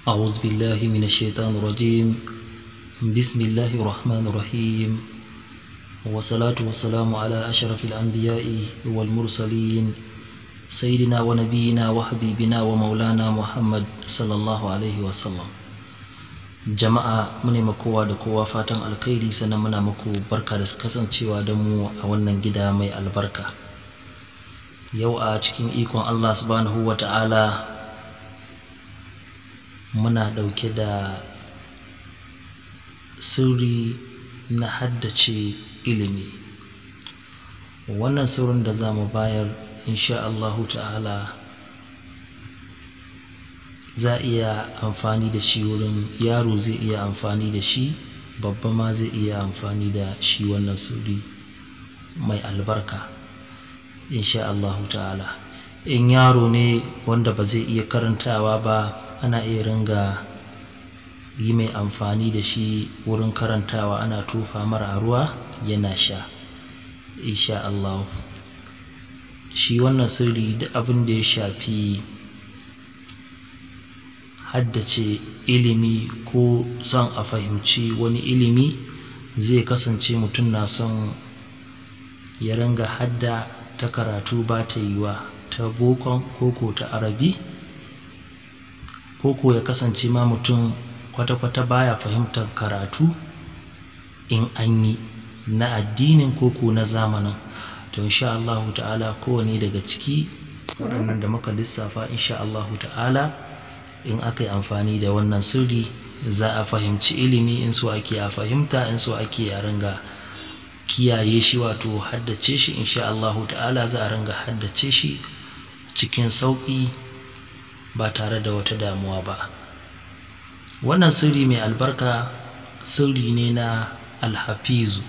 أعوذ بالله من الشيطان الرجيم. بسم الله الرحمن الرحيم، والصلاة والسلام على أشرف الأنبياء والمرسلين، سيدنا ونبينا وحبيبنا ومولانا محمد صلى الله عليه وسلم. Jama'a, mune ma kowa da kowa fatan alkhairi, sannan muna muku barka da kasancewa da mu a wannan gida mai albarka. Yau a cikin ikon Allah subhanahu wa ta'ala muna ɗauke da sirri na haddace ilimi. Wannan sirrin da za mu bayar, insha Allahu ta'ala, za a iya amfani da shi wurin yaro, zai iya amfani da shi, babba ma zai iya amfani da shi, wannan sirri mai albarka, insha Allahu ta'ala. In yaro ne wanda ba zai iya karantawa ba, ana iya ringa yi mai amfani da shi wurin karantawa, ana tofa mara a ruwa yana sha, insha Allah. Shi wannan sirri, duk abin da ya shafi haddace ilimi ko son a fahimci wani ilimi, zai kasance mutum na son ya ringa hadda ta karatu ba ta yiwa, ta bokon koko ta arabi, koko ya kasance ma mutum kwata-kwata baya fahimtar karatu in an yi na addinin koko na zamanin. To, insha Allahu ta'ala, kowane daga ciki waɗannan da muka lissafa, insha Allahu ta'ala, in aka yi amfani da wannan sirri za a fahimci ilimi in so ake a fahimta, in so ake a ringa kiyaye shi, wato haddace shi, insha Allahu ta'ala za a ringa haddace shi cikin sauƙi ba tare da wata damuwa ba. Wannan sirri mai albarka sirri ne na Alhafizu.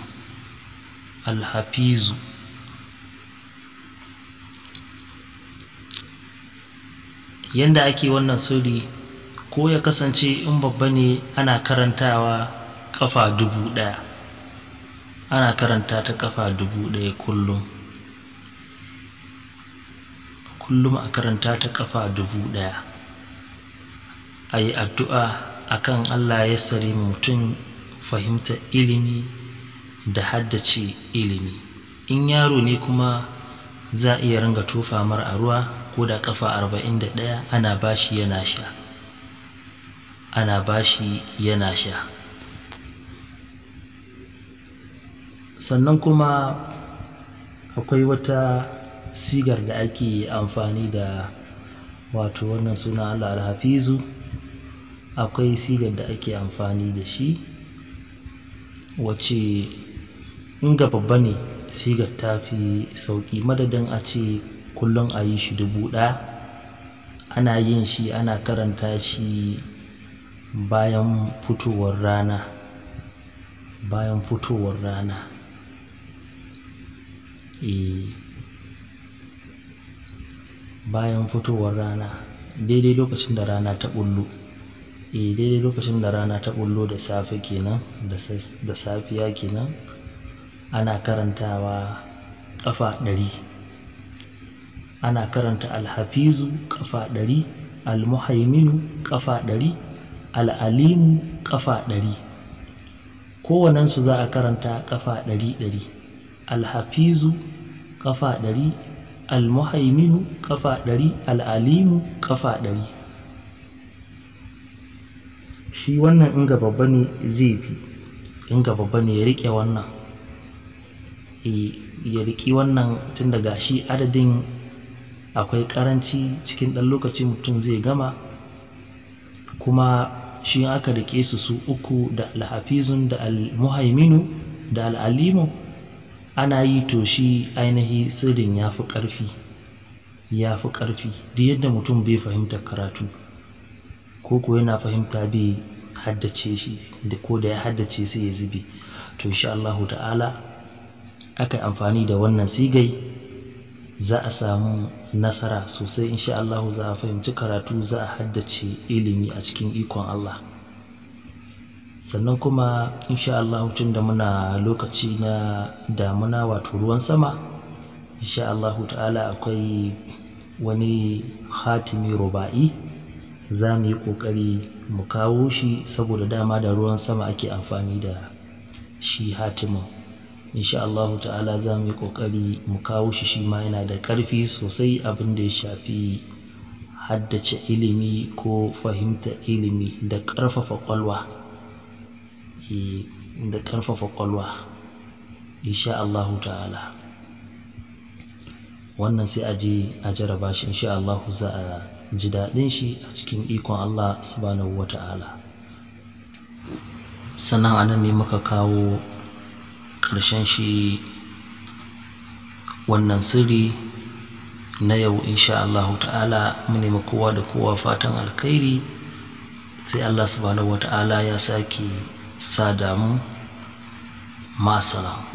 Alhafizu, yanda ake wannan sirri, ko ya kasance in babba ne ana karantawa ƙafa 1000, ana karanta ta ƙafa 1000 kullum kullum, a karanta ta ƙafa 1000, a yi addu'a akan Allah ya sare mutum fahimtar ilimi da haddace ilimi. In yaro ne kuma, za a iya ringa tofa mara a ruwa ko da ƙafa 41, ana bashi yana sha, ana bashi yana sha. Sannan kuma akwai wata sigar da ake amfani da, wato wannan suna Allah Alhafizu, akwai sigar da ake amfani da shi wacce in ga babba ne sigar ta fi sauƙi. Madadin a ce kullum a yi shi 1000, ana yin shi, ana karanta shi bayan fitowar rana, bayan fitowar rana, eh, bayan fitowar rana, daidai lokacin da rana ta ɓullo, eh, daidai lokacin da rana ta ɓullo da safe kenan, da safiya kenan, ana karantawa ƙafa 100. Ana karanta Alhafizu ƙafa 100, Almuhaiminu ƙafa 100, Al'alimu ƙafa 100. Kowannensu za a karanta ƙafa 100 100: Alhafizu ƙafa 100, Almuhaiminu ƙafa 100, Al'alimu ƙafa 100. Shi wannan in ga babba ne zai fi, in ga babba ne ya riƙe wannan, ya riƙi wannan, tun daga shi adadin akwai ƙaranci, cikin ɗan lokaci mutum zai gama. Kuma shi aka riƙe su su uku, da Alhafizun da Almuhaiminu da Al'alimu, ana yi, to shi ainihi sirrin ya fi ƙarfi, ya fi ƙarfi. Duk yadda mutum bai fahimta karatu, ko ko yana fahimta bai haddace shi, da ko da ya haddace sai ya zube, to insha Allahu ta'ala aka yi amfani da wannan sigai za a samu nasara sosai. Insha Allahu za a fahimci karatu, za a haddace ilimi a cikin ikon Allah. Sannan kuma insha Allahu, tun da muna lokaci na damuna, wato ruwan sama, insha Allahu ta'ala akwai wani hatimi ruba'i Za mu yi ƙoƙari mu kawo shi, saboda dama da ruwan sama ake amfani da shi hatimin. Insha Allahu ta'ala za mu yi ƙoƙari mu kawo shi, shi ma yana da ƙarfi sosai abin da ya shafi haddace ilimi ko fahimtar ilimi da ƙarfafa ƙwaƙwalwa. Da ƙarfafa ƙwaƙwalwa insha Allahu ta'ala. Wannan sai a je a jarraba shi, insha Allahu za a ji daɗin shi a cikin ikon Allah subhanahu wa ta'ala. Sannan a nan ne muka kawo ƙarshen shi wannan sirri na yau insha Allahu ta'ala. Mu nemi kowa da kowa fatan alkhairi, sai Allah subhanahu wa ta'ala ya sake sada mu. Ma'assalam.